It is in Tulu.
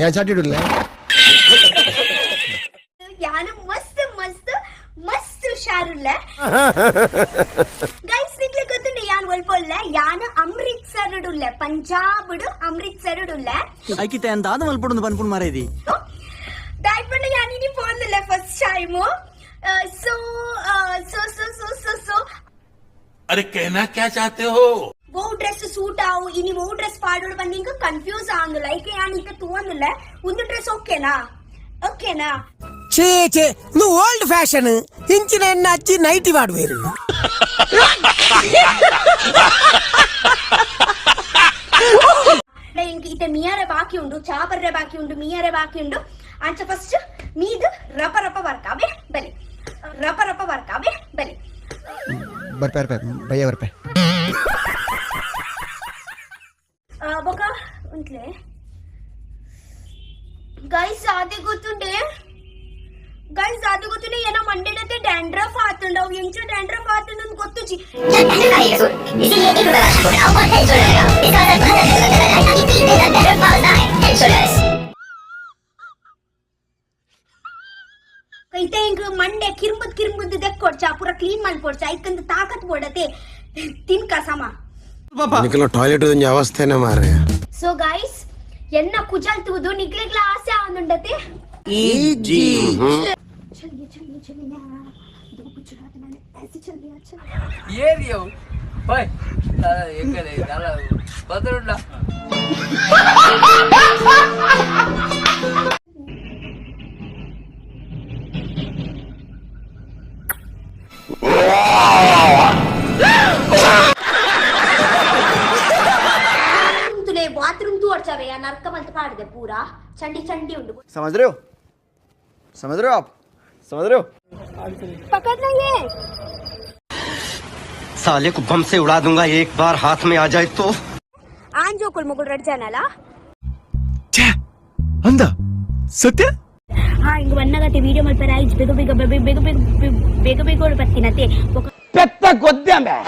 ഞാൻ ചാട്ടിട്ടില്ലേ? ಯಾನು ಮಸ್ತ್ ಮಸ್ತ್ ಮಸ್ತ್ ಹುಷಾರುಲ್ಲ. ಗೈಸ್, ನಿಕ್ಲೆ ಗೊತ್ತುಂಡು ಯಾನ್ ಒಲ್ಪೊಲ್ಲ? ಯಾನ್ ಅಮೃತ್ಸರಡುಲ್ಲ, ಪಂಜಾಬ್ ಅಮೃತ್ಸರಡುಲ್ಲ. ಐಕಿತೆ ಅಂದಾದ ಮಲ್ಪೊಡೊಂದು ಪನ್ಪುಂಡು ಮಾರೇದಿ. ದಾಯ್ ಪಂಡ ಯಾನ್ ಇನಿ ಪೋಂದುಲ್ಲ first time. So so so so so so अरे, कहना क्या चाहते हो? ವೋ ಡ್ರೆಸ್ ಸೂಟ್ ಆವು, ಇನಿ ವೋ ಡ್ರೆಸ್ ಪಾಡೋಡು ಬಂದು ಹಿಂಗ ಕನ್ಫ್ಯೂಸ್ ಆಂದುಲ್ಲ. ಐಕೆ ಯಾನ್ ಇತ್ತೆ ತೂವೊಂದುಲ್ಲ. ಒಂದು ಡ್ರೆಸ್ ಓಕೆನಾ? ಓಕೆನಾ? ಛೇ ಛೇ, నువ్వు ಓಲ್ಡ್ ಫ್ಯಾಷನ್. ಇಂಚಿನ ಎಣ್ಣ ಹಚ್ಚಿ ನೈಟಿ ಮಾಡುವೇರು. ಇಂಕ್ ಇತ್ತೆ ಮಿಯರೆ ಬಾಕಿ ಉಂಡು, ಚಾ ಬರ್ರೆ ಬಾಕಿ ಉಂಡು, ಮಿಯರೆ ಬಾಕಿ ಉಂಡು. ಅಂಚ ಫಸ್ಟ್ ಮೀದ್ ರಪ ರಪ ವರ್ಕ ಅವೇ ಬಲೆ, ರಪ ರಪ ವರ್ಕ ಅವೇ ಬಲೆ. ಬರ್ಪೆ ಬರ್ಪೆ ಬಯ್ಯ ಬರ್ಪೆ. ಬೊಕ ಉಂಟ್ಲೆ ಗೈಸ್, ಅದೇ ಗೊತ್ತುಂಡೆ ಗೈಸ್, ಅದು ಗೊತ್ತುಂಡೆ. ಏನೋ ಮಂಡೆಡತೆ ಡ್ಯಾಂಡ್ರಫ್ ಆತುಂಡು. ಅವು ಎಂಚ ಡ್ಯಾಂಡ್ರಫ್ ಆತುಂಡು ಅಂತ ಗೊತ್ತುಜಿ. ಇತ್ತೆ ಇಂಕ್ ಮಂಡೆ ಕಿರ್ಬುದ್ ಕಿರ್ಬುದ್ ದೆಕ್ಕೊಡ್ಚ, ಪೂರ ಕ್ಲೀನ್ ಮಲ್ಪೊಡ್ಚ. ಐಕಂದು ತಾಕತ್ ಬೋಡತೆ ತಿನ್ಕ ಸಮ. ನಿಖಲ ಟಾಯ್ಲೆಟ್ ಅವಸ್ಥೆನೆ ಮಾರ್ರೆ. ಸೊ ಗೈಸ್, ಎನ್ನ ಕುಜಲ್ ತೂದು ನಿಗ್ಲೆಗ್ಲ ಆಸೆ ಆವೊಂದುಂಡತೆ. चलिए चलिए चलिए, दो गुजरात मैंने ऐसे चल गया, अच्छा। ಏರಿಯವು ಬಾಯ್ ಎಕ್ಕಲೆ ಬದರುಂಡ. ತುಲೆ ಬಾತ್ರೂಮ್ ತೋರ್ಚವೆ, ನರ್ಕ ಮಲ್ತ ಪಾಡಿದೆ ಪೂರಾ ಚಂಡಿ ಚಂಡಿ ಉಂಡು. समझ रहे हो? समझ रहे हो आप? समझ रहे हो? पकड़ना ये। साले को बम से उड़ा दूंगा, एक बार हाथ में आ जाए तो। ಆಂಜೋಕುಲ್ ಮುಗುಲ್ ರೆಡ್ ಜನಲ. ಅಂದ ಸತ್ಯ. ಹಾ, ಹಿಂಗ ಬನ್ನಗತೆ ವಿಡಿಯೋ ಮಲ್ಪರ ಐಜ್. ಬೇಗ ಬೇಗ ಬೇಗ ಬೇಗ ಬೇಗ ಬೇಗ ಬೇಗ ಬರ್ತೀನತೆ. పెద్ద గొద్దెంబే.